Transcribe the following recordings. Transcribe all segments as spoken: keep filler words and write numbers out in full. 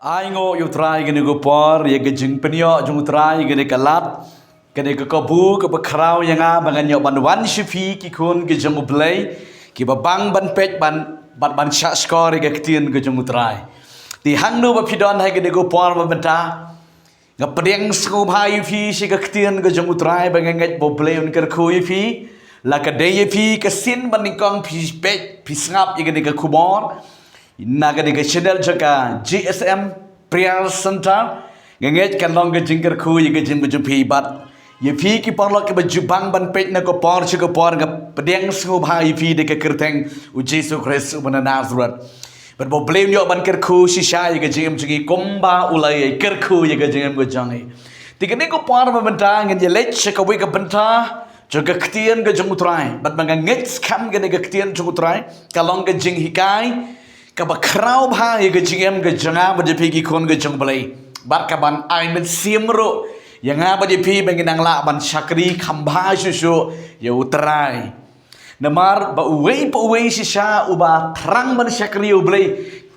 Ai nguh ïa U Trai kane ka por, ïa ka jingpynïoh jong U Trai kane ka lad, kane ka kabu kaba khraw ïa nga ba ngan ïoh ban wan sha phi ki khun ki jong U Blei, kiba bang ban peit ban, bad ban shah shkor ïa ka ktien ka jong U Trai. Te hangno ba phi don ha kane ka por ba mynta, nga pdiang sngewbha ïa phi sha ka ktien ka jong U Trai ba nga ngeit ba U Blei un kyrkhu ïa phi. La ka dei ïa phi ka sien ba nyngkong phi peit phi sngap ïa kane ka khubor na kane ka channel jong ka G S M Prayer Center, nga ngeit kan long ka jingkyrkhu ïa ka jingim ka jong phi bad ïa phi ki paralok kiba ju bang ban peit na ka por sha ka por, nga pdiang sngewbha ïa phi da ka kyrteng U Jisu Khrist uba na Nazareth. Bad ba U Blei un ïoh ban kyrkhu shisha ïa ka jingim jong ngi kumba u la ïa kyrkhu ïa ka jingim ka jong ngi. Te kane ka por ba mynta ngin ïa leit sha kawei ka bynta jong ka ktien ka jong U Trai. Bad ba nga ngeit skhem kane ka ktien jong U Trai ka long ka jinghikai kaba khraw bha ïa ka jingim ka jong nga bad ïa phi ki khun ka jong U Blei. Bad kaban ai mynsiem ruh ïa nga bad ïa phi ba ngin nang lah ban shakri kham bha shuh shuh ïa U Trai. Namar ba uwei pa uwei shisha uba thrang ban shakri ïa U Blei,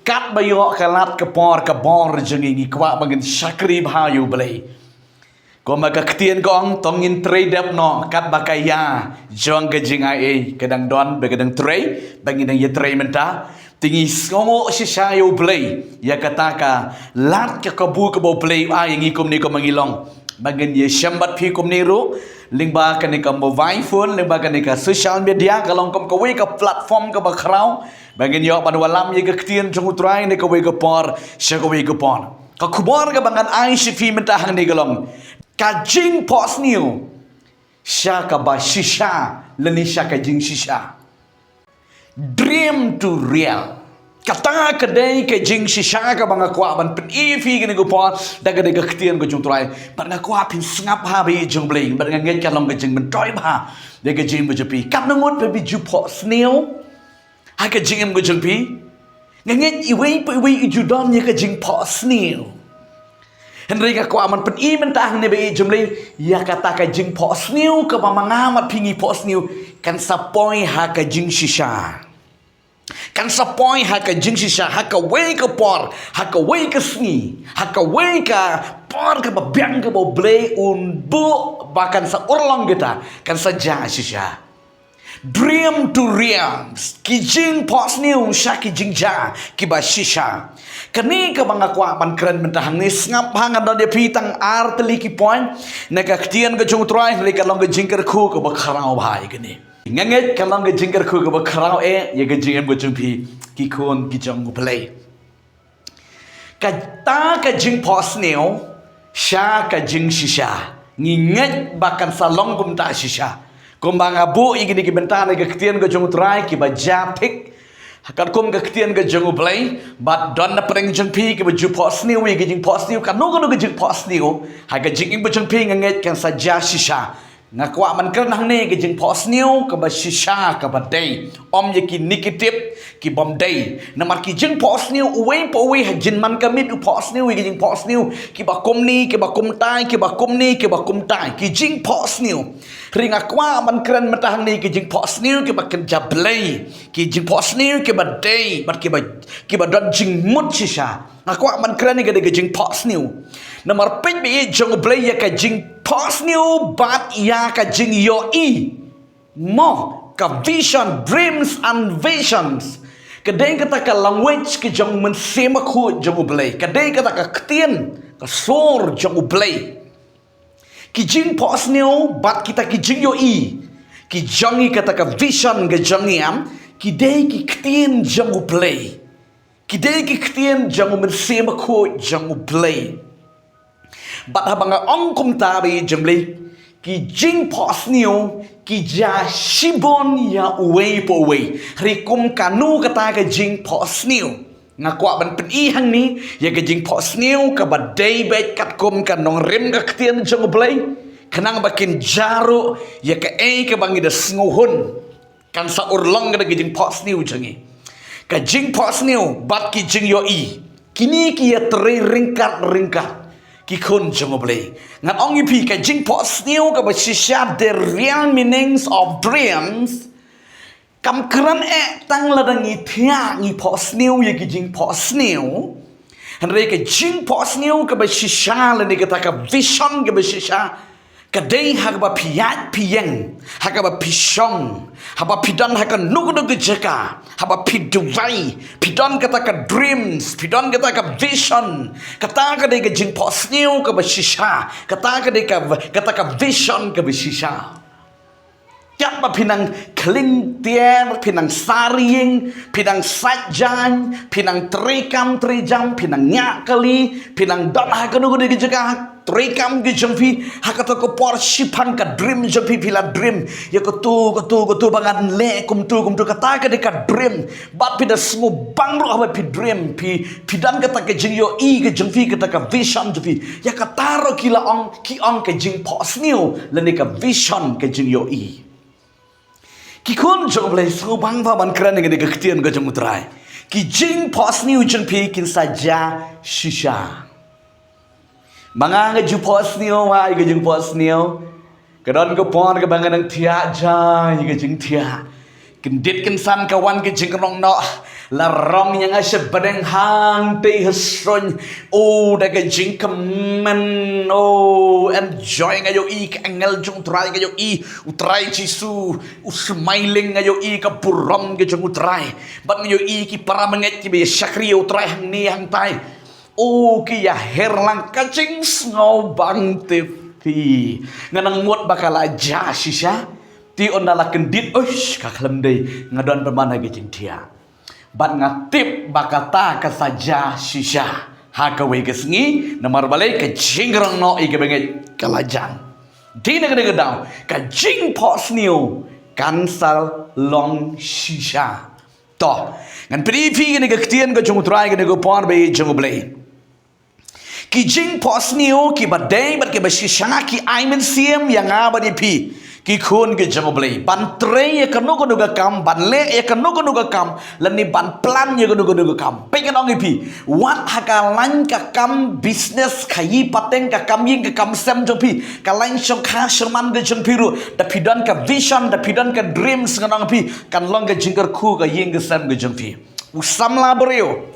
katba ïoh ka lad ka por ka bor jong ngi, ngi kwah ba ngin shakri bha ïa U Blei. Kumba ka ktien ka ong, to ngin trei dep noh katba ka ïa jong ka jingai ei, ka dang don ba ka dang trei, ba ngin dang ïa trei mynta. Te ngi sngewnguh shisha ïa U Blei ïa kata ka lad ka kabu kaba U Blei u ai ïa ngi kumne kumba ngi long. Ba ngin ïa shem bad phi kumne ruh lyngba kane ka mobile phone, lyngba kane ka social media, ka long kum kawei ka platform kaba khraw ba ngin ïoh ban wallam ïa ka ktien jong U Trai na kawei ka por sha kawei ka por. Ka khubor kaba ngan ai sha phi mynta hangne ka long ka jingphohsniew sha kaba shisha lane sha ka jingshisha. Dream to real. Kata ka dei ka jingshisha kaba nga kwah ban pyni ïa phi kane ka por da ka dei ka ktien ka jong U Trai. Bad nga kwah phin sngap bha ba ïeit jong U Blei, bad nga ngeit ka long ka jingmyntoi bha da ka jingim ka jong phi. Katno ngut ba phi ju phohsniew ha ka jingim ka jong phi? Nga ngeit iwei pa iwei i ju don ïa ka jingphohsniew. Hynrei nga kwah ban pyni mynta hangne ba ïeit jong U Blei ïa kata ka jingphohsniew kaba ma nga bad phi ngi phohsniew kan sa poi ha ka jingshisha. Kan sa poi ha ka jingshisha, ha kawei ka por, ha kawei ka sngi, ha kawei ka por kaba biang kaba U Blei un buh ba kan sa urlong kita, kan sa jia shisha. Dream to realms, ki jingphohsniew sha ki jingjia kiba shisha. Kane kaba nga kwah ban kren mynta hangne, sngap bha, nga don ïa phi tang ar tylli ki point na ka ktien ka jong U Trai, hynrei ka long ka jingkyrkhu kaba khraw bha ïa kane. Nga ngeit ka long ka jingkyrkhu kaba khraw eh ïa ka jingim ka jong phi ki khun ki jong U Blei. Kata ka jingphohsniew sha ka jingshisha, ngi ngeit ba kan sa long kumta shisha. Kumba nga buh ïa kine ki bynta na ka ktien ka jong U Trai kiba jia thik katkum ka ktien ka jong U Blei, bad don na pdeng jong phi kiba ju phohsniew ïa ka jingphohsniew, kano kano ka jingphohsniew ha ka jingim ka jong phi, nga ngeit kan sa jia shisha. Nga kwah ban kren hangne ka jingphohsniew kaba shisha kaba dei, ym ïa ki negative ki bym dei. Namar ki jingphohsniew uwei pa uwei, ha jingman ka miet u phohsniew ïa ki jingphohsniew kiba kumne kiba kumtai, kiba kumne kiba kumtai, ki jingphohsniew. Hynrei nga kwah ban kren mynta hangne ki jingphohsniew kiba kynja Blei, ki jingphohsniew kiba dei bad kiba, kiba don jingmut shisha. Nga kwah ban kren ïa ka dei ka jingphohsniew. Namar peit ba ïeit jong U Blei, ïa ka jingphohsniew bad ïa ka jingïohi, mo, ka vision, dreams and visions, ka dei kata ka language ka jong U Mynsiem Bakhuid jong U Blei, ka dei kata ka ktien, ka sur jong U Blei. Ki jingphohsniew bad kita ki jingïohi ki jong ngi, kata ka vision ka jong ngi, em, ki dei ki ktien jong U Blei. Ki dei ki ktien jong U Mynsiem Bakhuid jong U Blei. Bad haba nga ong kumta ba ïeit jong U Blei, ki jingphohsniew ki jia shibun ïa uwei pa uwei. Hynrei kum kano kata ka jingphohsniew, nga kwah ban pyni hangne ïa ka jingphohsniew kaba dei beit katkum ka nongrim ka ktien jong U Blei, khnang ba kin jia ruh ïa kaei kaba ngi da sngewhun. Kan sa urlong ka dei ka jingphohsniew jong ngi. Ka jingphohsniew bad ki jingïohi, kine ki ïatrei ryngkat ryngkat, ki khun jong U Blei. Ngan ong ïa phi, ka jingphohsniew kaba shisha, the real meanings of dreams, kam kren eh tang lada ngi thiah ngi phohsniew ïa ki jingphohsniew. Hynrei ka jingphohsniew kaba shisha lane kata ka vision kaba shisha ka dei ha kaba phi ïaid phi ïeng, ha kaba phi shong, haba phi don ha kano kano ka jaka, haba phi duwai, phi don kata ka dreams, phi don kata ka vision. Kata ka dei ka jingphohsniew kaba shisha. Kata ka dei ka, kata ka vision kaba shisha. Katba phi nang khling tiar, phi nang sar ïing, phi nang sait jaiñ, phi nang trei kam trei jam, phi nang ñiah kali, phi nang don ha kano kano ka jaka, trei kam ka jong phi, ha kato ka por shiphang ka dream jong phi, phi la dream ïa kato, kato, kato ba ngan leh kumto, kumto. Kata ka dei ka dream. Bad phi da sngewbang ruh haba phi dream, phi, phi don kata ka jingïohi ka jong phi, kata ka vision jong phi. Ïa kata ruh ki la ong, ki ong ka jingphohsniew lane ka vision, ka jingïohi. Ki khun jong U Blei, sngewbang ba ban kren ïa kane ka ktien ka jong U Trai. Ki jingphohsniew jong phi kin sa jia shisha. Ma nga nga ju phohsniew, ha ïa ka jingphohsniew. Ka don ka por kaba nga nang thiah ja ïa ka jingthiah. Kyndit kynsan ka wan ka jingrong noh. La rong ïa nga sha bneng hangtei ha shnong. Oh, da ka jingkmen. Oh, enjoy, nga ïohi ka angel jong U Trai, nga ïohi U Trai Jisu u smiling, nga ïohi ka burom ka jong U Trai. Bad nga ïohi ki para bangeit kiba ïa shakri ïa U Trai hangne hangtai. Oh, ki ïa her lang, ka jingsngewbang te phi. Nga nang mut ba ka la jia shisha. Te ynda la kyndit, uish, ka khlem dei, nga don pynban ha ka jingthiah. Bad nga tip ba kata ka sa jia shisha ha kawei ka sngi, namar balei? Ka jingrong noh ïa ka bangeit ka la jan. Te na kane ka daw, ka jingphohsniew kan sa long shisha. To, ngan pyni ïa phi kane ka ktien ka jong U Trai, kane ka por ba ïeit jong U Blei. Ki jingphohsniew kiba dei bad kiba shisha ki ai mynsiem ïa nga bad ïa phi, ki khun ki jong U Blei, ban trei ïa kano kano ka kam, ban leh ïa kano kano ka kam, lane ban plan ïa kano kano ka kam. Peit, ngan ong ïa phi, wat ha ka lain ka kam business, khaïi pateng, ka kam ïing, ka kam sem jong phi, ka lain shongkha shongman ka jong phi ruh, da phi don ka vision, da phi don ka dreams, ngan ong ïa phi, kan long ka jingkyrkhu ka ïing ka sem ka jong phi. U samla briew,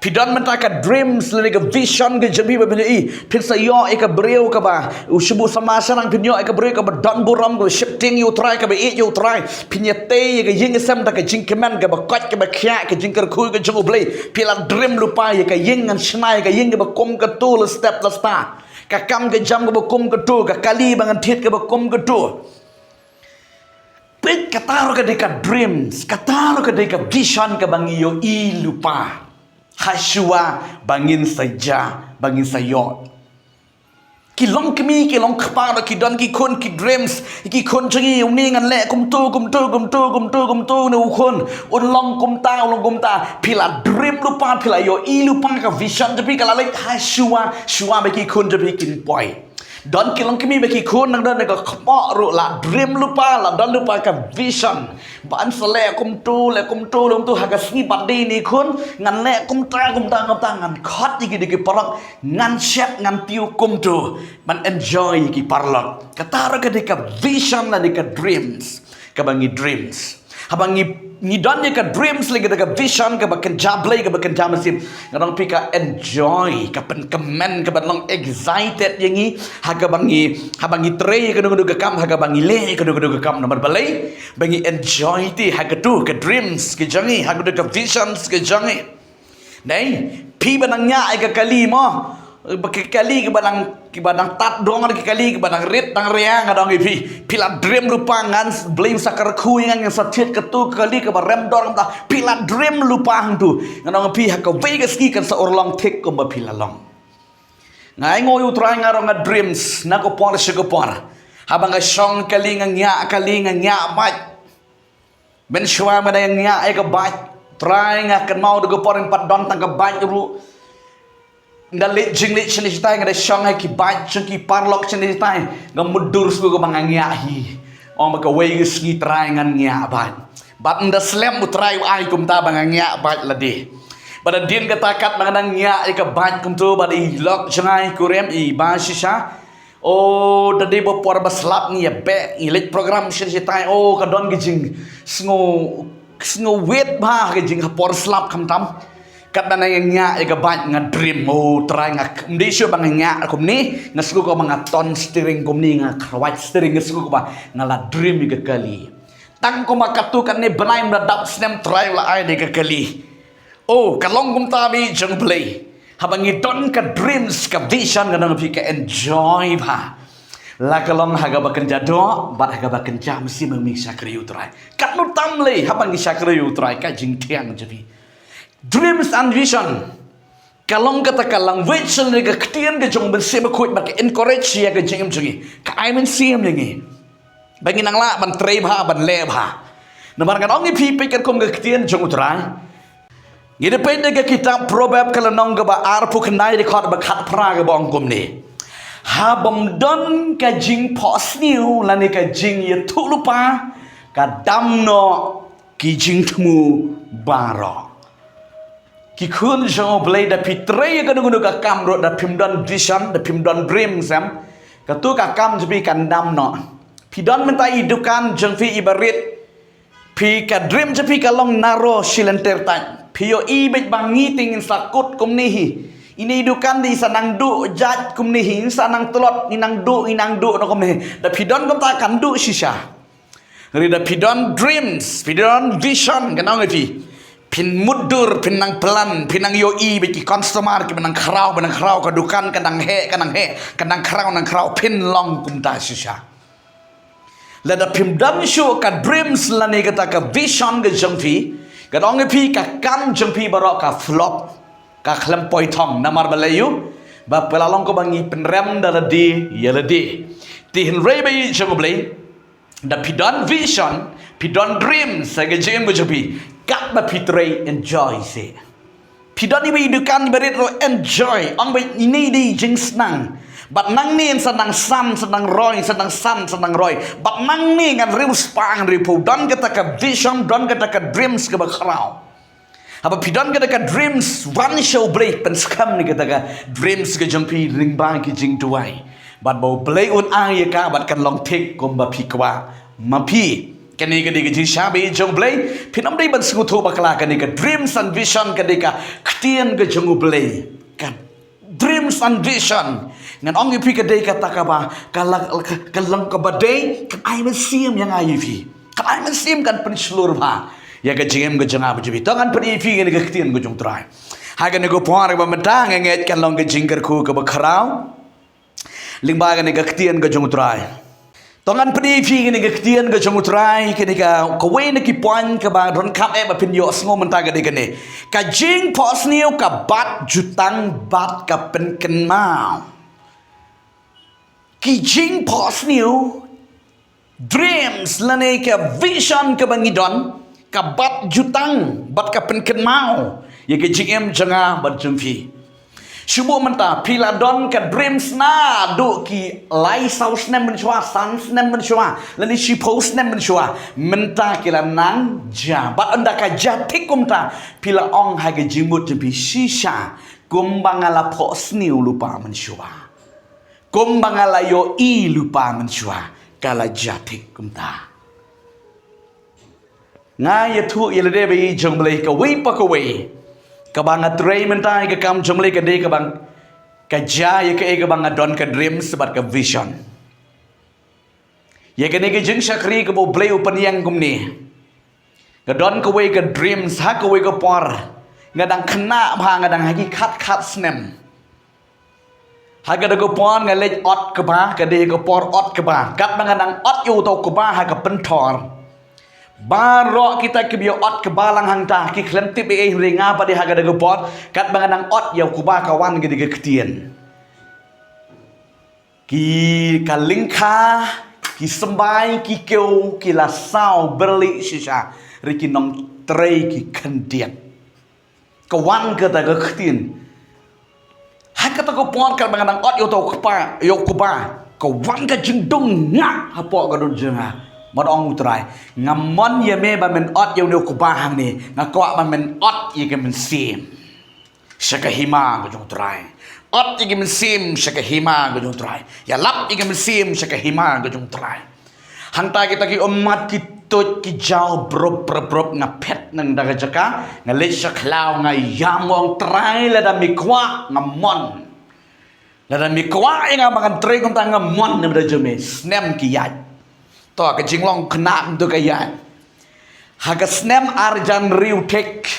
phi don mynta ka dreams lane ka vision ka jong phi ba phin ïohi, phin sa ïoh ïa ka briew kaba, u shibun samla sharang, phin ïoh ïa ka briew kaba don burom, kaba sheptieng ïa U Trai, kaba ïeit ïa U Trai. Phin ïatei ïa ka ïing ka sem da ka jingkmen, kaba koit kaba khiah, ka jingkyrkhu ka jong U Blei. Phi la dream lypa ïa ka ïing, ngan shna ïa ka ïing kaba kum kato, la step la star. Ka kam ka jam kaba kum kato, ka kali ba ngan thied kaba kum kato. Peit, kata ruh ka dei ka dreams, kata ruh ka dei ka vision kaba ngi ïohi lypa. Hashuwa ba ngin sa jia, ba ngin sa ïoh. Ki long kmie, ki long kpa ruh, ki don ki khun, ki dreams, ki khun jong ngi, une ngan leh kumto, kumto, kumto, kumto, kumto, une u khun un long kumta, un long kumta. Phi la dream lypa, phi la ïohi lypa, ka vision jong phi ka la leit hashuwa, shuwa ba ki khun jong phi kin poi. Don ki long kmie ba ki khun nang don ka kpoh ruh, la dream lypa, la don lypa ka vision. Ban sa leh kumto, leh kumto, leh kumto, ha ka sngi birthday une khun, ngan leh kumta, kumta, kumta, ngan khot ïa ki da ki paralok, ngan shet, ngan tiew kumto, ban enjoy ïa ki paralok. Kata ruh ka dei ka vision lane ka dreams, kaba ngi dreams. Haba ngi, ngi don ïa ka dreams lane ka vision kaba kynja Blei, kaba kynja mynsiem, ngan ong ïa phi, ka enjoy, ka pynkmen, kaba long excited ïa ngi ha kaba ngi, haba ngi trei ïa kano kano ka kam, ha kaba ngi leh ïa kano kano ka kam. Namar balei? Ba ngi enjoy te ha kato ka dreams ka jong ngi, ha kato ka visions ka jong ngi. Dei, phi ba nang ñiah ïa ka kali mo, ba ka kali kaba nang, kaba nang tad dong, ka kali kaba nang rit nang ria, ngan ong ïa phi, phi la dream lypa, ngan, Blei un sa kyrkhu ïa nga, ngan sa thied kato ka kali kaba rem dor kumta. Phi la dream lypa hangto. Ngan ong ïa phi, ha kawei ka sngi kan sa urlong thik kumba phi la long. Nga ainguh ïa U Trai, nga ruh nga dreams na ka por sha ka por. Haba nga shong kali, nga ñiah kali, nga ñiah bike. Mynshuwa mynta nga ñiah ïa ka bike. Trai, nga kynmaw da ka por ngam pat don tang ka bike ruh. Nga leit jingleit shane shatai, nga da shong ha ki bike jong ki paralok shane shatai. Nga mutdur shuh kaba nga ñiah hi. Ong ba kawei ka sngi Trai ngan ñiah bike. Bad ynda slem U Trai u ai kumta ba nga ñiah bike lade. Bad hadien kata katba nga dang ñiah ïa ka bike kumto bad i lok jong nga, i kurim, i ba shisha. Oh, da dei ba por ba slap ngi ïa beh, ngi leit program shane shatai. Oh, ka don ka jingsngew, sngewwit bha ka jing ha por slap khamtam. Katba nga ñiah ïa ka bike nga dream, oh Trai, nga ym dei shuh ba nga ñiah kumne, nga sngew kumba nga ton steering kumne, nga kyrwat steering, nga sngew kumba nga la dream ïa ka kali. Tang kumba katto katne bnai ym da dap snem Trai la ai da ka kali. Oh, ka long kumta bad jong U Blei. Haba ngi don ka dreams, ka vision, ngan ong ïa phi, ka enjoy bha. La ka long ha kaba kynja doh bad ha kaba kynja mynsiem, ngi shakri ïa U Trai. Katno tam lei haba ngi shakri ïa U Trai, ka jingthiang jong phi. Dreams and vision ka long kata ka language ne ka ktien ka jong U Mynsiem Bakhuid bad ka encourage ïa ka jingim jong ngi, ka ai mynsiem ïa ngi ba ngin nang lah ban trei bha, ban leh bha. Namar ngan ong ïa phi, peit katkum ka ktien jong U Trai. Ngi da peit na ka kitab Proverb ka lynnong kaba arphew khyndai, dkhot ba khatphra, kaba ong kumne: Haba ym don ka jingphohsniew lane ka jingïathuhlypa, ka dam noh ki jingthmu baroh. Ki khun jong U Blei, da phi trei ïa kano kano ka kam ruh, da phim don vision, da phim don dreams, em, kato ka kam jong phi kan dam noh. Phi don mynta i dukan jong phi iba rit, phi, ka dream jong phi ka long narrow, shi lynter tait. Phi ïohi beit ba ngi te ngin sa kut kumne hi, ine i dukan te i sa nang duh jait kumne hi, i sa nang tlot, i nang duh, i nang duh noh kumne hi. Da phi don kumta kan duh shisha. Hynrei da phi don dreams, phi don vision, ngan ong ïa phi, phin mutdur, phin nang plan, phin nang ïohi beit ki customer kiba nang khraw, ba nang khraw, ka dukan ka nang heh, ka nang heh, ka nang khraw, nang khraw, phin long kumta shisha. Lada phim don shuh ka dreams lane kata ka vision ka jong phi, ngan ong ïa phi, ka kam jong phi baroh ka flop, ka khlem poi thong. Namar balei? Ba phi la long kumba ngi pynrem da lade ïa lade. Te hynrei bad jong U Blei, da phi don vision, phi don dreams ha ka jingim ka jong phi, katba phi trei, enjoy seh. Phi don iba i dukan iba rit ruh, enjoy, ong beit ine i dei i jingsnang. Bad nangne yn sa nang san, sa nang roi, sa nang san, sa nang roi. Bad nangne ngan riewspah, ngan riewphew. Don kata ka vision, don kata ka dreams kaba khraw. Haba phi don kata ka dreams, wan sha U Blei, pynskhem na kata ka dreams ka jong phi lyngba ki jingduwai. Bad ba U Blei un ai ïa ka bad kan long thik kumba phi kwah ma phi. Kane ka dei ka jingshah beit jong U Blei. Phin ym dei ban sngewthuh bakla, kane ka dreams and vision ka dei ka ktien ka jong U Blei. Ka dreams and vision, ngan ong ïa phi, ka dei kata kaba, ka la, ka, ka long kaba dei, kan ai mynsiem ïa nga ïa phi. Kan ai mynsiem, kan pynshlur bha ïa ka jingim ka jong nga bad jong phi. To ngan pyni ïa phi kane ka ktien ka jong U Trai. Ha kane ka por kaba mynta nga ngeit kan long ka jingkyrkhu kaba khraw lyngba kane ka ktien ka jong U Trai. To ngan pyni ïa phi kane ka ktien ka jong U Trai, kane ka, kawei na ki point kaba donkam eh ba phin ïohsngew mynta ka dei kane: ka jingphohsniew ka bat jutang bad ka pynkynmaw. Ki jingphohsniew, dreams lane ka vision kaba ngi don, ka bat jutang bad ka pynkynmaw ïa ka jingim jong nga bad jong phi. Shu buh mynta, phi la don ka dreams naduh ki lai saw snem mynshuwa, san snem mynshuwa, lane shiphew snem mynshuwa. Mynta ki la nang jia. Bad ynda ka jia thik kumta, phi la ong ha ka jingmut jong phi, shisha, kumba nga la phohsniew lypa mynshuwa, kumba nga la ïohi lypa mynshuwa, ka la jia thik kumta. Nga ïathuh ïa lade bad jong U Blei, kawei pa kawei kaba nga trei mynta ïa ka kam jong U Blei ka dei kaba ka jia ïa kaei kaba nga don ka dreams bad ka vision. Ïa kane ka jingshakri kaba U Blei u pynïeng kumne. Nga don kawei ka dreams ha kawei ka por. Nga dang khynnah bha, nga dang ha ki khat khat snem. Ha kata ka por nga leit ot kba, ka dei ka por ot kba. Katba nga dang ot ïa uto u kba ha ka pynthor, baroh kita kiba ïa ot kba lang hangta ki khlem tip ei ei, hynrei nga pat dei ha kata ka por, katba nga dang ot ïa u kba, ka wan kane ka ktien. Ki, ka lyngkha, ki symbai, ki kiew, ki la saw byrlieh shisha, hynrei ki nongtrei ki khyndiat. Ka wan kata ka ktien. Ha kata ka por katba nga dang ot ïa uto u kba, ïa u kba, ka wan ka jingdung ngah hapoh ka dohnud jong nga. Bad ong U Trai, ngam mon ïa me ba men ot ïa une u kba hangne, nga kwah ba men ot ïa ka mynsiem sha ka hima ka jong U Trai. Ot ïa ka mynsiem sha ka hima ka jong U Trai. Ïalap ïa ka mynsiem sha ka hima ka jong U Trai. Hangta kita ki ummat ki tuid ki jaw brup brup brup, nga phet nang da ka jaka, nga leit sha khlaw, nga ïam ong Trai, lada me kwah nga mon. Lada me kwah ïa nga ba ngan trei kumta, nga mon namar da jong me. Snem ki ïaid. To ka jinglong khynnah mynta ka ïaid. Ha ka snem arjan riewthik,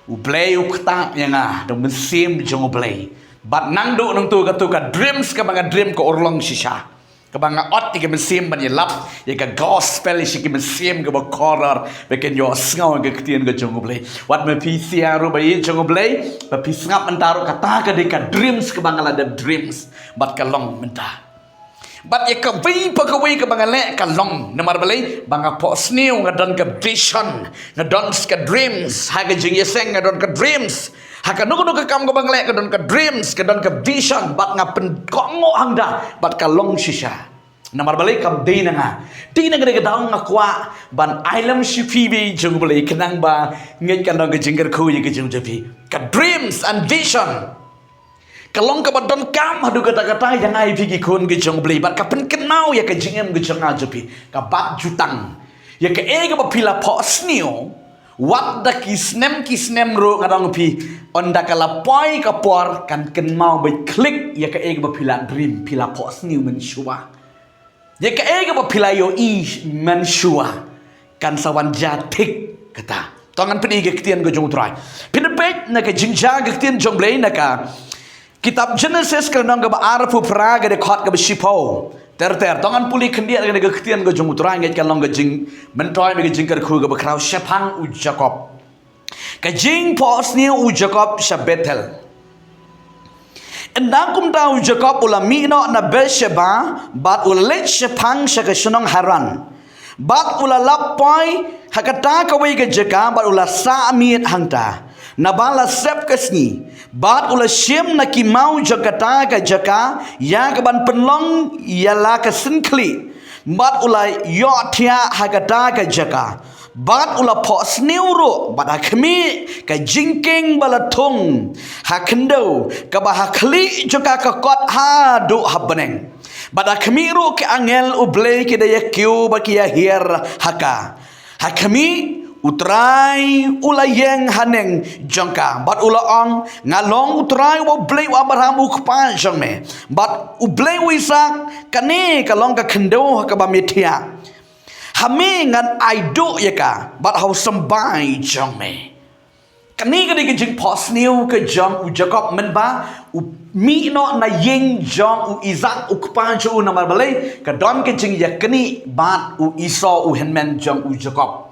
U Blei u ktah ïa nga da u mynsiem jong U Blei. Bad nangduh nangtu, kato ka dreams kaba nga dream ka urlong shisha. Kaba nga ot ïa ki mynsiem ban ïalap ïa ka gospel ïa ki mynsiem kaba kordor, ba kin ïohsngew ïa ka ktien ka jong U Blei. Wat ma phi sia ruh ba ïeit jong U Blei, ba phi sngap mynta ruh, kata ka dei ka dreams kaba nga la dep dreams. Bad ka long mynta. Bad ïa kawei pa kawei kaba nga leh ka long namar balei? Ba nga phohsniew, nga don ka vision, nga don ka dreams. Ha ka jingïaseng nga don ka dreams. Ha kano kano ka kam kaba nga leh ka don ka dreams, ka don ka vision, bad nga pynkohnguh hangta, bad ka long shisha. Namar balei? Kam dei na nga. Dei na nga, dei ka daw nga kwah ban ai lem sha phi, phi jong U Blei, khnang ba ngeit kan long ka jingkyrkhu ïa ka jong phi. Ka dreams and vision ka long kaba donkam haduh katta katta ïa nga ïa phi ki khun ki jong U Blei, bad ka pynkynmaw ïa ka jingim ka jong nga jong phi. Ka bat jutang ïa kaei kaba phi la phohsniew. Wat da ki snem ki snem ruh, nga ong ïa phi, ynda ka la poi ka por, kan kynmaw beit klik ïa kaei kaba phi la dream, phi la phohsniew mynshuwa. Ïa kaei kaba phi la ïohi mynshuwa, kan sa wan jia thik kata. To ngan pyni ka ktien ka jong U Trai. Phin peit na ka jingjia ka ktien jong U Blei na ka kitab Jenesis ka lynnong kaba arphew phra, ka dkhot kaba shiphew. Ter ter. To ngan pule khyndiat ka ktien ka jong U Trai, ngeit kan long ka jingmyntoi bad ka jingkyrkhu kaba khraw shaphang u Jakob. Ka jingphohsniew u Jakob sha Bethel. Ynda kumta u Jakob u la mih noh na Beersheba, bad u la leit shaphang sha ka shnong Haran. Bad u la lap poi ha kata kawei ka jaka, bad u la sah miet hangta. Naba la sep ka sngi, bad u la shim na ki maw jong kata ka jaka ïa kaban pynlong ïa la ka syngkhlieh. Bad u la ïohthiah ha kata ka jaka. Bad u la phohsniew ruh, bad ha khmih, ka jingkieng ba la thung ha khyndew, kaba ha khlieh jong ka ka kot haduh ha bneng. Bad ha khmih ruh ki angel U Blei ki da ïakiew bad ki ïahiar ha ka. Ha khmih, U Trai u la ïeng haneng jong ka, bad u la ong, Nga long U Trai uba U Blei u Abraham u kpa jong me, bad U Blei u Isak. Kane ka long ka khyndew ha kaba me thiah. Ha me ngan ai duh ïa ka, bad ha u symbai jong me. Kane ka dei ka jingphohsniew ka jong u Jakob mynba u mih noh na ïing jong u Isak u kpa jong u, namar balei? Ka don ka jingïaknieh bad u Esau u hynmen jong u Jakob.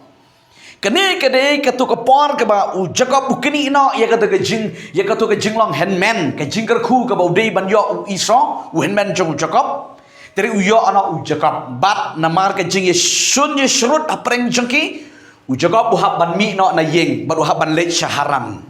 Kane ka dei kato ka por kaba u Jakob u knieh noh ïa kato ka jing, ïa kato ka jinglong hynmen, ka jingkyrkhu kaba u dei ban ïoh u Esau u hynmen jong u Jakob. Te u ïoh noh u Jakob. Bad namar ka jingïashun ïashrut hapdeng jong ki, u Jakob u hap ban mih noh na ïing, bad u hap ban leit sha Haran.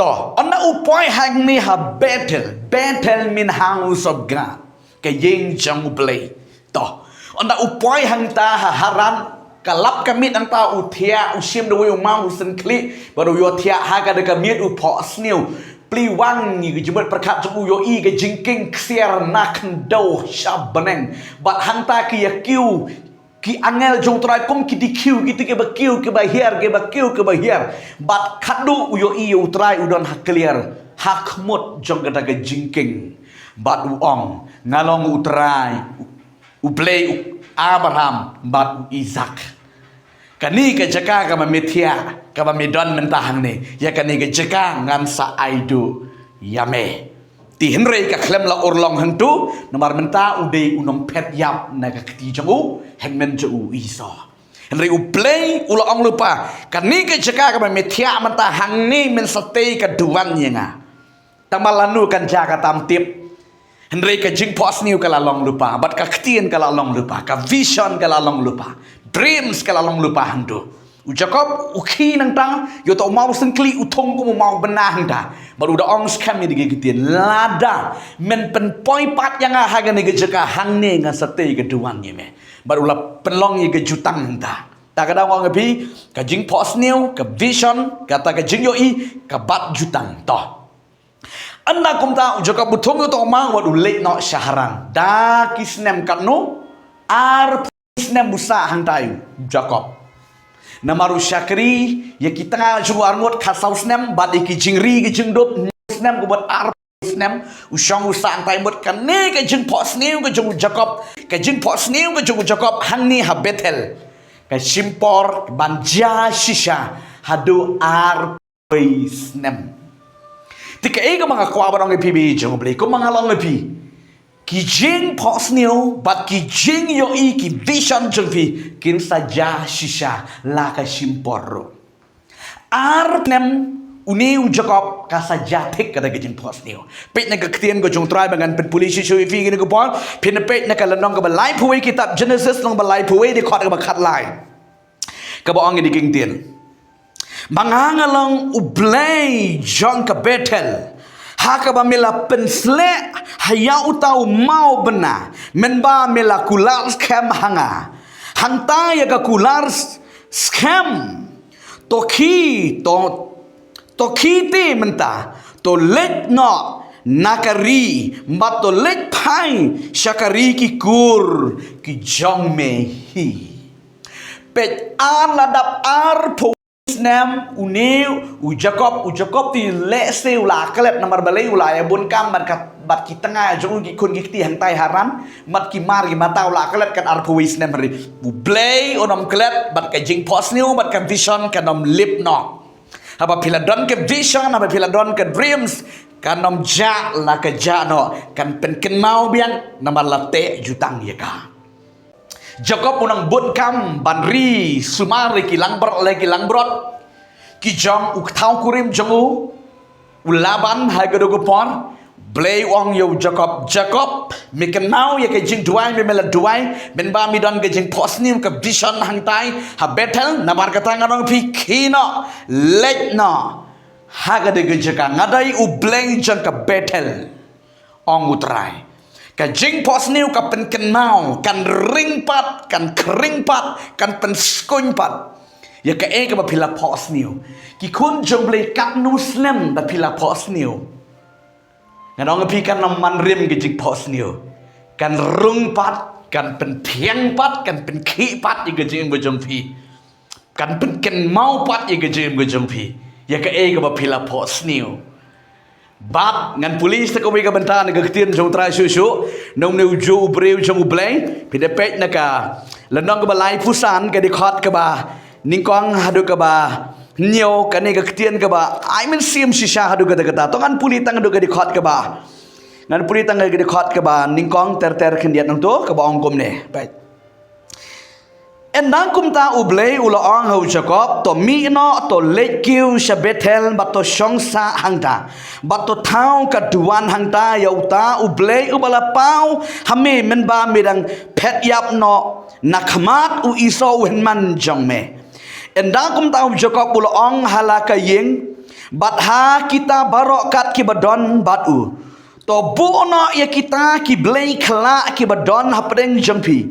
To, ynda u poi hangne ha Bethel, Bethel means house of God, ka ïing jong U Blei. To, ynda u poi hangta ha Haran, ka lap ka miet hangta u thiah, u shim da uwei u maw u syngkhlieh, bad u ïohthiah ha ka da ka miet u phohsniew. Plie wang ïa ka jingmut pyrkhat jong u, ïohi ka jingkieng ksiar na khyndew sha bneng. Bad hangta ki ïakiew ki angel jong U Trai kum ki dkhiew, kito kiba kiew kiba hiar, kiba kiew kiba hiar. Bad khadduh u ïohi ïa U Trai u don ha kliar ha khmut jong kata ka jingkieng. Bad u ong, Nga long U Trai, U Blei u Abraham bad u Isak. Kane ka jaka kaba me thiah, kaba me don mynta hangne, ïa kane ka jaka ngan sa ai duh ïa me. Te hynrei ka khlem la urlong hangto, namar mynta u dei u nongphet ïap na ka kti jong u hynmen jong u Esau. Hynrei U Blei u la ong lypa, kane ka jaka kaba me thiah mynta hangne men sa tei ka duwan ïa nga. Tang ba lano kan jia katam tip. Hynrei ka jingphohsniew ka la long lypa, bad ka ktien ka la long lypa, ka vision ka la long lypa, dreams ka la long lypa hangto. U Jakob u khie nangta, ïa uto u maw syngkhlieh u thung kum u maw bneng hangta. Bad u da ong skhem ïa kine ki ktien, lada men pynpoi pat ïa nga ha kane ka jaka hangne ngan sa tei ka duwan ïa me. Bad u la pynlong ïa ka jutang hangta. Ta ka daw nga ong ïa phi, ka jingphohsniew, ka vision, kata ka jingïohi, ka bat jutang. To. Ynda kumta u Jakob u thung ïa uto u maw bad u leit noh sha Haran. Da ki snem katno? Ar snem u sah hangtai u Jakob. Namar u shakri ïa ki tnga jong u arngut khatsaw snem, bad ïa ki jingri ki jingdup hynñiew snem, kumba ar snem, u shong u sah hangtai mut. Kane ka jingphohsniew ka jong u Jakob, ka jingphohsniew ka jong u Jakob hangne ha Bethel, ka shim por ban jia shisha haduh arphew snem. Te kaei kaba nga kwah ban ong ïa phi, bynta jong U Blei, kumba nga la ong ïa phi, ki jingphohsniew bad ki jingïohi, ki vision jong phi, kin sa jia shisha la ka shim por ruh. Ar snem une u Jakob ka sa jia thik kata ka jingphohsniew. Peit na ka ktien ka jong U Trai ba ngan pynpule shuh shuh ïa phi kine ki por. Phin peit na ka lynnong kaba laiphew wei kitab Genesis, lynnong ba laiphew wei, dkhot kaba khatlai, kaba ong ïa kine ki ktien: Ba nga nga long U Blei jong ka Bethel, ha kaba me la pynsleh ha ïa uta u mawbynna, mynba me la kular skhem ha nga. Hangta ïa ka kular s-, skhem, to khie, to, to khie te mynta, to leit noh na ka ri, bad to leit phai sha ka ri ki kur ki jong me hi. Peit, ar la dap arphew snem une u Jakob, u Jakob te lehse u la klet, namar balei, u la ïa bun kam bad ka, bad ki tnga jong u, ki khun ki kti hangtai Haran, bad ki mar ki mata, u la klet kan arphew wei snem hi. U Blei un ym klet, bad ka jingphohsniew bad ka vision kan ym lip noh. Haba phi la don ka vision, haba phi la don ka dreams, kan ym jah la ka jah noh, kan pynkynmaw biang, namar la teh jutang ïa ka. Jakob u nang bun kam ban ri sumar ïa ki langbrot, la ki langbrot ki jong u kthaw kurim jong u, u Laban, ha kata ka por. Blei u ong ïa u Jakob: Jakob, me kynmaw ïa ka jingduwai me, me la duwai, mynba me don ka jingphohsniew, ka vision hangtai ha Bethel. Namar kata nga ong ïa phi, khie noh, leit noh ha kata ka jaka, nga dei U Blei jong ka Bethel, ong U Trai. Ka jingphohsniew ka pynkynmaw, kan ring pat, kan khring pat, kan pynskhem pat ïa kaei kaba phi la phohsniew. Ki khun jong U Blei, katno snem ba phi la phohsniew, nga ong ïa phi, kan ym man rim ka jingphohsniew. Kan rung pat, kan pynthiang pat, kan pynkhih pat ïa ka jingim ka jong phi. Kan pynkynmaw pat ïa ka jingim ka jong phi, ïa kaei kaba phi la phohsniew. Bad ngan pule sa kawei ka bynta na ka ktien jong U Trai shuh shuh, na une u juh u briew jong U Blei. Phi da peit na ka lynnong kaba laiphew san, ka dkhot kaba nyngkong haduh kaba hynñiew, kane ka ktien kaba ai mynsiem shisha haduh katta katta. To ngan pule tang haduh ka dkhot kaba, ngan pule tang ka dkhot kaba nyngkong ter ter khyndiat nangto, kaba ong kumne. Peit. Ynda kumta U Blei u la ong ha u Jakob: To mih noh, to leit kiew sha Bethel, bad to shong sah hangta, bad to thaw ka duwan hangta ïa uta U Blei uba la paw ha me mynba me dang phet ïap noh na khmat u Esau u hynmen jong me. Ynda kumta u Jakob u la ong ha la ka ïing bad ha kita baroh kat kiba don bad u: To buh noh ïa kita ki blei khyllah kiba don hapdeng jong phi,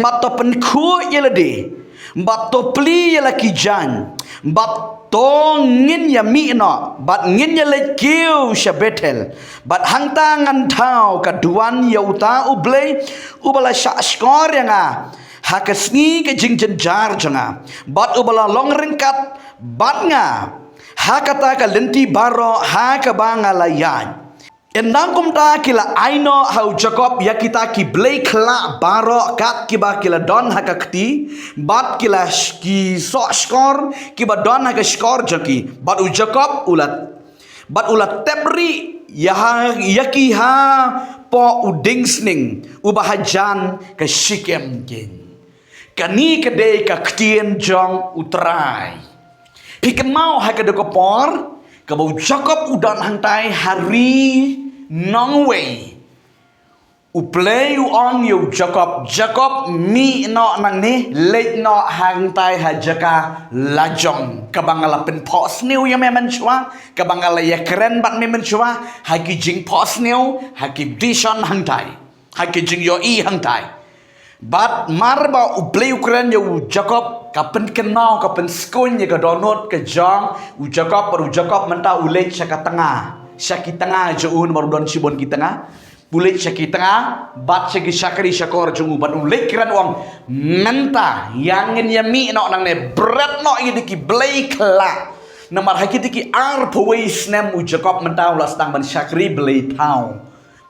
bad to pynkhuid ïa lade, bad to plie ïa la ki jaiñ, bad to ngin ïa mih noh, bad ngin ïa leit kiew sha Bethel, bad hangta ngan thaw ka duwan ïa uta U Blei uba la shahshkor ïa nga ha ka sngi ka jingjynjar jong nga, bad uba la long ryngkat bad nga ha kata ka lynti baroh ha kaba nga la ïaid. Ynda kumta ki la ai noh ha u Jakob ïa kita ki blei khyllah baroh kat kiba ki la don ha ka kti, bad ki la sh-, ki soh shkor kiba don ha ka shkor jong ki. Bad u Jakob u la, bad u la tep rieh ïa ha, ïa ki hapoh u dieng sning uba hajan ka Shekem keiñ. Kane ka dei ka ktien jong U Trai. Phi kynmaw ha kata ka por, kaba u Jakob u don hangtai ha ri nongwei, U Blei u ong ïa u Jakob: Jakob, mih noh nangne, leit noh hangtai ha jaka lajong kaba nga la pynphohsniew ïa me mynshuwa, kaba nga la ïakren bad me mynshuwa, ha ki jingphohsniew, ha ki vision hangtai, ha ki jingïohi hangtai. Bad mar ba U Blei u kren ïa u Jakob, ka pynkynmaw, ka pynskuñ ïa ka dohnud ka jong u Jakob, bad u Jakob mynta u leit sha ka tnga, sha ki tnga jong u, namar u don shibun ki tnga. U leit sha ki tnga bad sha ki shakri shakor jong u bad u leit kren u ong, mynta ïa ngin ïa mih noh nangne, bret noh ïa ki blei khla. Namar ha kiti ki arphew wei snem u Jakob mynta u la sdang ban shakri blei thaw,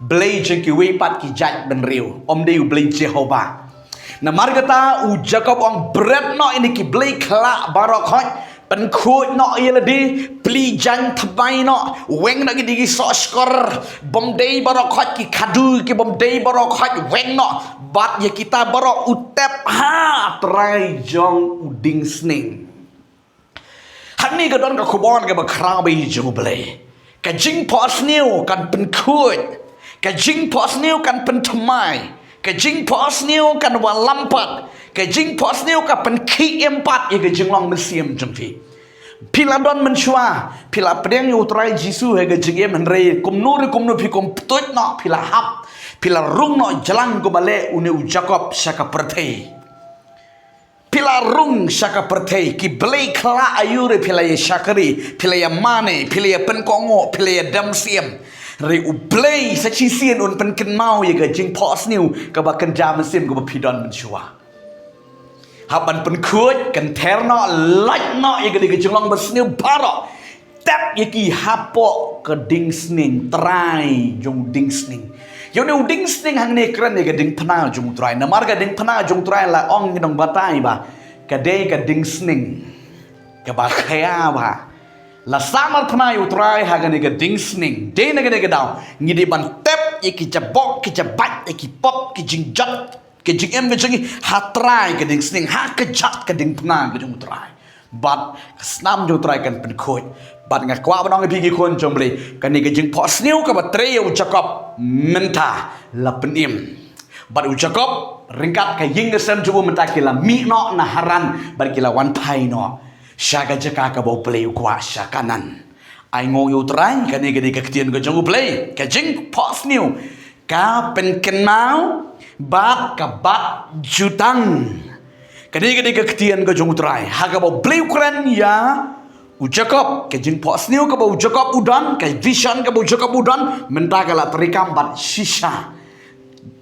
blei jong kiwei pat ki jait bynriew, ym dei u Blei Jehobah. Namar kata u Jakob u ong, bret noh ïa ki blei khla baroh khoit, pynkhuid noh ïa lade, plie jaiñ thymmai noh, weng noh ïa ki soh shkor bym dei baroh khoit, ki khadu ki bym dei baroh khoit, weng noh, bad ïa kita baroh u tep ha trai jong u dieng sning. Hangne ka don ka khubor kaba khraw bha jong u Blei. Ka jingphohsniew kan pynkhuid, ka jingphohsniew kan pynthymmai, ka jingphohsniew kan wallam pat, ka jingphohsniew ka pynkhih im pat ïa ka jinglong mynsiem jong phi. Phi la don mynshuwa, phi la pdiang ïa u Trai Jisu ha ka jingim, hynrei kumno re kumno phi kum ptuid noh, phi la hap, phi la rung noh jlang kumba leh une u Jakob sha ka pyrthei. Phi la rung sha ka pyrthei, ki blei khla aïu re phi la ïa shakri, phi la ïa mane, phi la ïa pynkohnguh, phi la ïa dem siem. Hynrei u Blei sa shisien un pynkynmaw ïa ka jingphohsniew kaba kynja mynsiem kaba phi don mynshuwa. Hap ban pynkhuid, kynther noh, lait noh ïa ka dei ka jinglong basniew baroh. Tep ïa ki hapoh ka dieng sning, trai jong dieng sning. Ïa une u dieng sning hangne kren ïa ka diengphna jong u Trai. Namar ka diengphna jong u Trai la ong ngi nongbatai ba ka dei ka dieng sning kaba khia bha. La samar phna ïa u Trai ha kane ka dieng sning. Dei na kane ka daw ngi dei ban tep ïa ki jabok, ki jabait, ïa ki pop, ki jingjot, ka jingim ka jong ngi ha trai ka dieng sning, ha ka jat ka diengphna ka jong u Trai. Bad ka snam jong u Trai kan pynkhuid. Bad nga kwah ban ong ïa phi ki khun jong u Blei, kane ka jingphohsniew kaba trei ïa u Jakob mynta la pynim. Bad u Jakob ryngkat ka ïing ka sem jong u mynta ki la mih noh na Haran bad ki la wan phai noh sha ka jaka kaba u Blei u kwah, sha Kanaan. Ai nguh ïa u Trai, kane ka dei ka ktien ka jong u Blei, ka jingphohsniew ka pynkynmaw bad ka bat jutang. Kane ka dei ka ktien ka jong u Trai ha kaba u Blei u kren ïa u Jakob, ka jingphohsniew kaba u Jakob u don, ka vision kaba u Jakob u don, mynta ka la treikam bad shisha.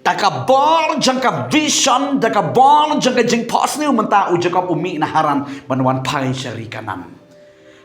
Da ka bor jong ka vision, da ka bor jong ka jingphohsniew mynta u Jakob u mih na Haran ban wan phai sha ri Kanaan.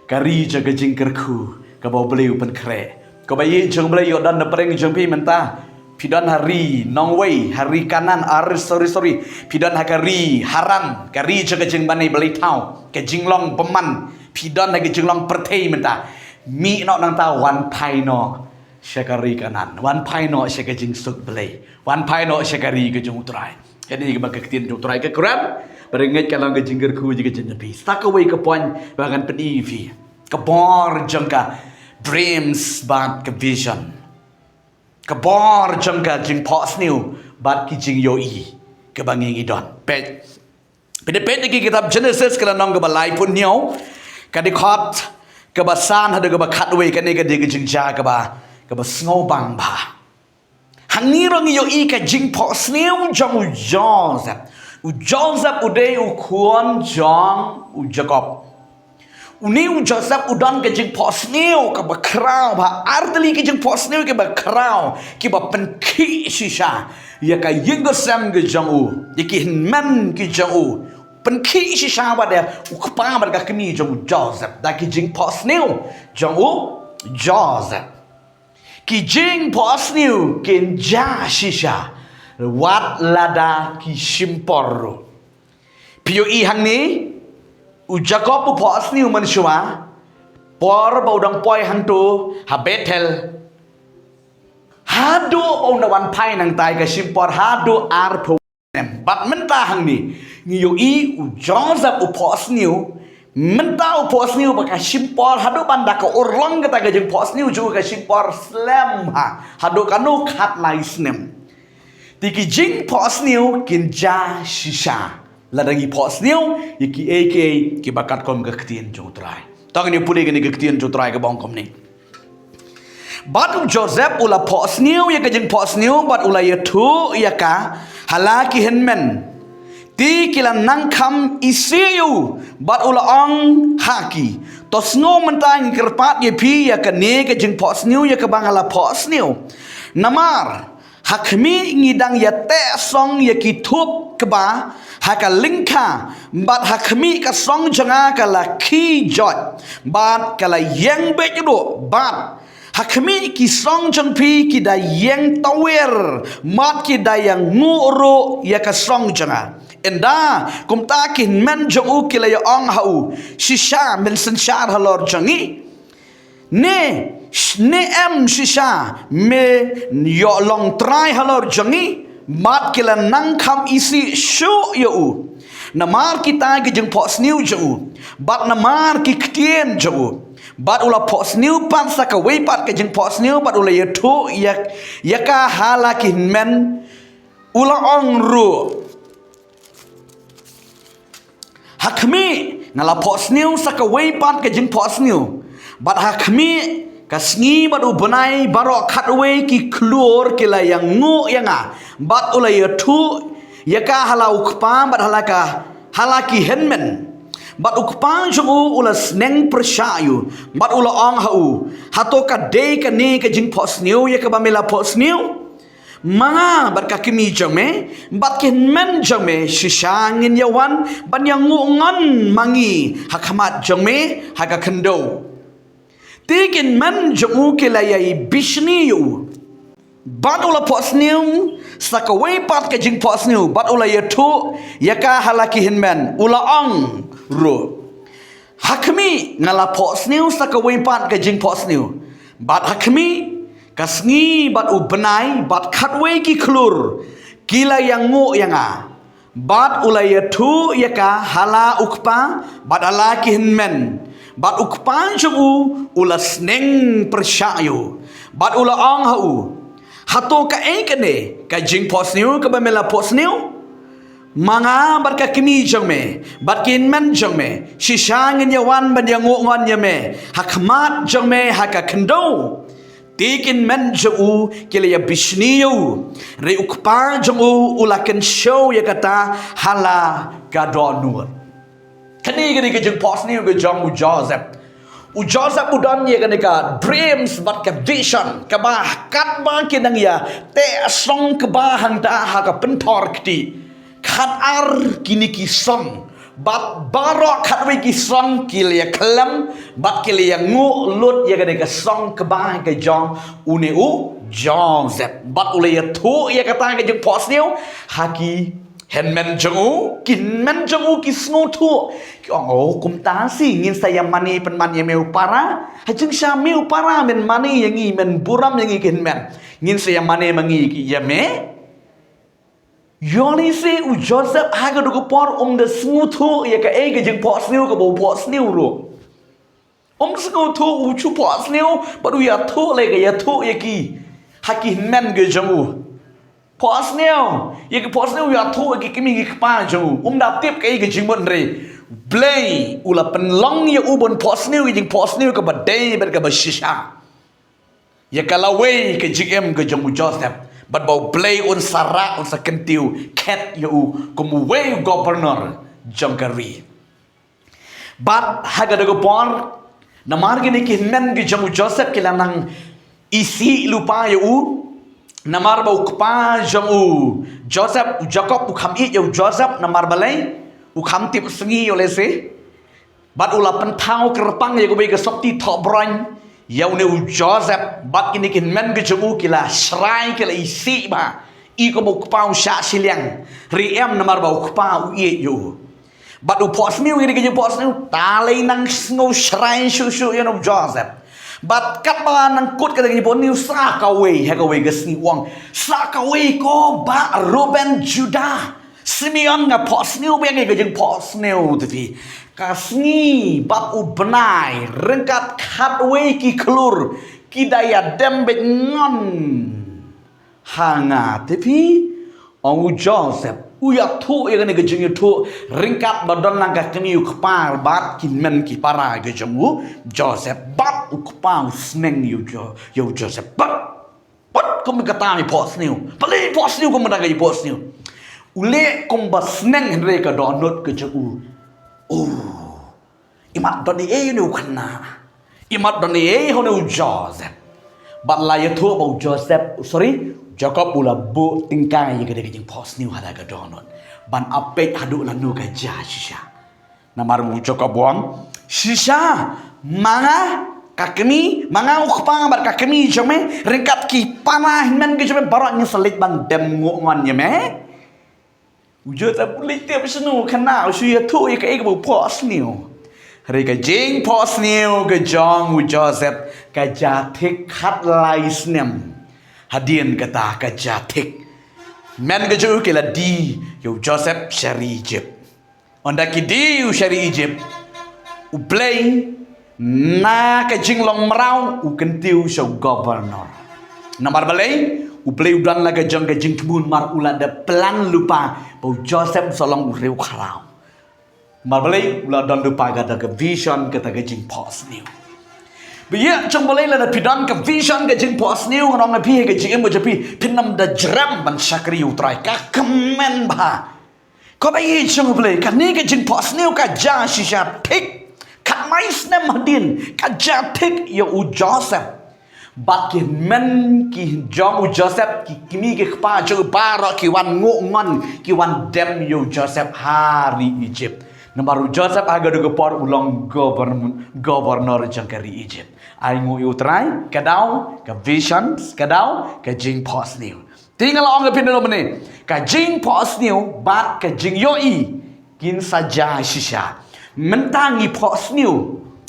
Ka ri jong ka jingkyrkhu kaba u Blei u pynkhreh. Kaba ïeit jong u Blei, ïoh don na pdeng jong phi mynta. Phi don ha ri nongwei, ha ri Kanaan, ar, sorry, sorry. Phi don ha ka ri Haran, ka ri jong ka jingmane blei thaw, ka jinglong bymman. Phi don ha ka jinglong pyrthei mynta. Mih noh nangta, wan phai noh sha ka ri Kanaan, wan phai noh sha ka jingsuk Blei, wan phai noh sha ka ri ka jong u Trai. Kane kaba ka ktien jong u Trai ka kren. Ba ngeit ka long ka jingkyrkhu jong ka jingim phi. Sa kawei ka point ba ngan pyni ïa phi. Ka bor jong ka dreams bad ka vision. Ka bor jong ka jingphohsniew bad ki jingïohi kaba ngi ngi don. Peit. Peit, peit ïa ki kitab Genesis ka lynnong kaba laiphew hynñiew, ka dkhot kaba san haduh kaba khatwei, kane ka dei ka jingjia kaba, kaba sngewbang bha. Hangne ruh ngi ïohi ka jingphohsniew jong u Joseph. U Joseph u dei u khun jong u Jakob. Une u Joseph u don ka jingphohsniew kaba khraw bha, ar tylli ki jingphohsniew kiba khraw, kiba pynkhih shisha ïa ka ïing ka sem ka jong u, ïa ki hynmen ki jong u. Pynkhih shisha bad ïa u kpa bad ka kmie jong u Joseph da ki jingphohsniew jong u Joseph. Ki jingphohsniew kin jia shisha wat lada ki shim por ruh. Phi ïohi hangne, u Jakob u phohsniew mynshuwa, por ba u dang poi hangto ha Bethel, haduh ba un da wan phai nangta ka shim por haduh arphew snem. Bad mynta hangne ngi ïohi u Joseph u phohsniew, mynta u phohsniew ba ka shim por, haduh ban da ka urlong kata ka jingphohsniew jong u ka shim por slem ha, haduh kano, khatlai snem. Te ki jingphohsniew kin jia shisha lada ngi phohsniew ïa kiei kiei kiba katkum ka ktien jong u Trai. To ngin ïa pule kane ka ktien jong u Trai kaba ong kumne. Bad u Joseph u la phohsniew ïa ka jingphohsniew bad u la ïathuh ïa ka ha la ki hynmen. Te ki la nang kham isih ïa u bad u la ong ha ki, to sngew, mynta ngi kyrpad ïa phi ïa kane ka jingphohsniew ïa kaba nga la phohsniew. Namar Ha khmih ngi dang ïa teh song ïa ki thup kba ha ka lyngkha, bad ha khmih ka song jong nga ka la khie joit, bad ka la ïeng beit ruh, bad ha khmih ki song jong phi ki da ïeng tawiar, bad ki da ïanguh ruh ïa ka song jong nga. Ynda kumta ki hynmen jong u ki la ïa ong ha u, shisha men synshar halor jong ngi? Ne, ne em shisha me ïoh long trai halor jong ngi? Bad ki la nang kham isih shuh ïa u namar kita ki jingphohsniew jong u, bad namar ki ktien jong u. Bad u la phohsniew pat sa kawei pat ka jingphohsniew, bad u la ïathuh ïa, ïa ka ha la ki hynmen, u la ong ruh, ha khmih nga la phohsniew sa kawei pat ka jingphohsniew, bad ha khmih ka sngi bad u bnai baroh khatwei ki khlur ki la ïanguh ïa nga. Bad u la ïathuh ïa ka ha la u kpa bad ha la ka, ha la ki hynmen. Bad u kpa jong u u la sneng pyrshah ïa u, bad u la ong ha u, hato ka dei kane ka jingphohsniew ïa kaba me la phohsniew? Ma nga bad ka kmie jong me bad ki hynmen jong me shisha ngin ïa wan ban ïanguh ngon ma ngi ha khmat jong me ha ka khyndew. Te ki hynmen jong u ki la ïai bishni ïa u, bad u la phohsniew sa kawei pat ka jingphohsniew, bad u la ïathuh ïa ka ha la ki hynmen, u la ong ruh, ha khmih nga la phohsniew sa kawei pat ka jingphohsniew, bad ha khmih ka sngi bad u bnai bad khatwei ki khlur ki la ïanguh ïa nga. Bad u la ïathuh ïa ka ha la u kpa bad ha la ki hynmen, bad u kpa jong u u la sneng pyrshah ïa u, bad u la ong ha u, hato kaei kane ka jingphohsniew kaba me la phohsniew? Ma nga bad ka kmie jong me bad ki hynmen jong me shisha ngin ïa wan ban ïanguh ngon ïa me ha khmat jong me ha ka khyndew. Te ki hynmen jong u ki la ïa bishni ïa u, hynrei u kpa jong u u la kynshew ïa kata ha la ka dohnud. Kane ka dei ka jingphohsniew ka jong u Joseph. U Joseph u don ïa kane ka dreams bad ka vision kaba katba ki nang ïa teh song kba hangta ha ka pynthor kti, khatar kine ki song, bad baroh khatwei ki song ki la ïa khlem bad ki la ïanguh lut ïa kane ka song kba ka jong une u Joseph. Bad u la ïathuh ïa kata ka jingphohsniew ha ki hynmen jong u. Ki hynmen jong u ki sngewthuh, ki ong, o, kumta shi ngin sa ïa mane pynban ïa me u para. Ha jingshisha me u para men mane ïa ngi, men burom ïa ngi ki hynmen, ngin sa ïa mane ma ngi ki ïa me. Ïoh lehse u Joseph ha kata ka por um da sngewthuh ïa kaei ka jingphohsniew kaba u phohsniew ruh. Um sngewthuh, u shu phohsniew bad u ïathuh lei ka ïathuh ïa ki ha ki hynmen ka jong u. Phohsniew ïa ki, phohsniew ïathuh ïa ki kmie ki kpa jong u. Um da tip kaei ka jingmut, hynrei Blei u la pynlong ïa u ban phohsniew ïa ka jingphohsniew kaba dei bad kaba shisha ïa ka lawei ka jingim ka jong u Joseph, bad ba u Blei un sa rah, un sa kyntiew khet ïa u kum uwei u governor jong ka ri. Bad ha kata ka por, namar kine ki hynmen ki jong u Joseph ki la nang isih lypa ïa u, namar ba u kpa jong u Joseph, u Jakob, u kham ïeit ïa u Joseph, namar balei? U kham tip sngi ïoh lehse. Bad u la pynthaw kyrpang ïa kawei ka sopti thohbroin ïa une u Joseph, bad kine ki hynmen ki jong u ki la shrai, ki la isih bha, i kum u kpa u shah shiliang, hynrei em, namar ba u kpa u ïeit ïa u. Bad u phohsniew ïa kine ki jingphohsniew, ta lei nang sngew shrai shuh shuh ïa une u Joseph. Bad katba nang kut kata ka jingphohsniew, sa kawei ha kawei ka sngi u ong, sa kawei ko Bah Reuben, Judah, Simeon, nga phohsniew biang ïa ka jingphohsniew te phi. Ka sngi bad u bnai ryngkat khatwei ki khlur ki da ïa dem beit ngon ha nga te phi. Ong u Joseph, u ïathuh ïa kane ka jingïathuh ryngkat ba don lang ka kmie u kpa bad ki hynmen ki para ki jong u Joseph, bad u kpa u sneng ïa u Jo-, ïa u Joseph. Bad Pat kum kata i phohsniew. Balei i phohsniew kum kata i phohsniew? U leh kumba sneng hynrei ka dohnud ka jong u, oh, i mat don ei ei ha une u khynnah. I mat don ei ei ha une u Joseph. Bad la ïathuh ba u Joseph, sorry, Jakob u la buh tyngkai ïa kane ka jingphohsniew ha la ka dohnud ban ap peit haduh lano ka jia shisha. Namar u Jakob u ong, shisha ma nga, ka kmie, ma nga u kpa bad ka kmie jong me, ryngkat ki para hynmen ki jong me baroh ngin sa leit ban dem nguh ngon ïa me. U Joseph u leit tip shano kane, u shu ïathuh ïa kaei kaba u phohsniew. Hynrei ka jingphohsniew ka jong u Joseph ka jia thik khatlai snem hadien kata, ka jia thik. Hynmen ki jong u ki la die ïa u Joseph sha ri Egypt. Ynda ki die u sha ri Egypt, U Blei na ka jinglong mraw u kyntiew sha u governor. Namar balei? U Blei u don la ka jong ka jingthmu namar u la da plan lypa ba u Joseph u sa long u riewkhraw. Namar balei? U la don lypa kata ka vision, kata ka jingphohsniew. Ba ïa jong balei lada phi don ka vision, ka jingphohsniew, ngan ong ïa phi ha ka jingim ka jong phi, phin ym da jrem ban shakri ïa u Trai, ka kmen bha. Ko ba ïa jong U Blei, kane ka jingphohsniew ka jia shisha thik khatlai snem hadien, ka jia thik ïa u Joseph. Bad ki hynmen ki jong u Joseph, ki kmie ki kpa jong u baroh ki wan nguh ngon, ki wan dem ïa u Joseph ha ri Egypt. Namar u Joseph ha kata ka por u long govern-, governor jong ka ri Egypt. Ai nguh ïa u Trai, ka dei ka vision, ka dei ka jingphohsniew. Te nga la ong ïa phi naduh mynne, ka jingphohsniew bad ka jingïohi kin sa jia shisha. Mynta ngi phohsniew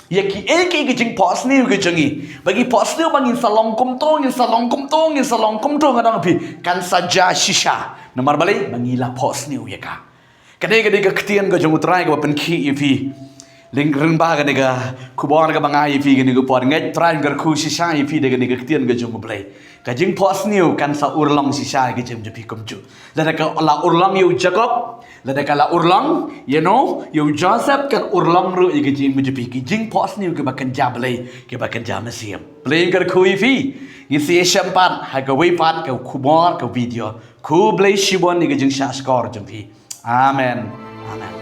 ïa kiei kiei ki jingphohsniew ki jong ngi. Ba ngi phohsniew ba ngin sa long kumto, ngin sa long kumto, ngin sa long kumto, nga ong ïa phi, kan sa jia shisha. Namar balei? Ba ngi la phohsniew ïa ka. Ka dei, ka dei ka ktien ka jong u Trai kaba pynkhih ïa phi. Lyngba kane ka khubor kaba nga ai ïa phi kane ka por, nga Trai nga kyrkhu shisha ïa phi da kane ka ktien ka jong u Blei. Ka jingphohsniew kan sa urlong shisha ïa ka jingim jong phi kumjuh. Lada ka la urlong ïa u Jakob, lada ka la urlong ïa u, ïa u Joseph, kan urlong ruh ïa ka jingim jong phi. Ki jingphohsniew kiba kynja Blei, kiba kynja mynsiem. Blei un kyrkhu ïa phi. Ngin sa ïashem pat ha kawei pat ka khubor, ka video. Khublei shibun ïa ka jingshahshkor jong phi. Amen. Amen.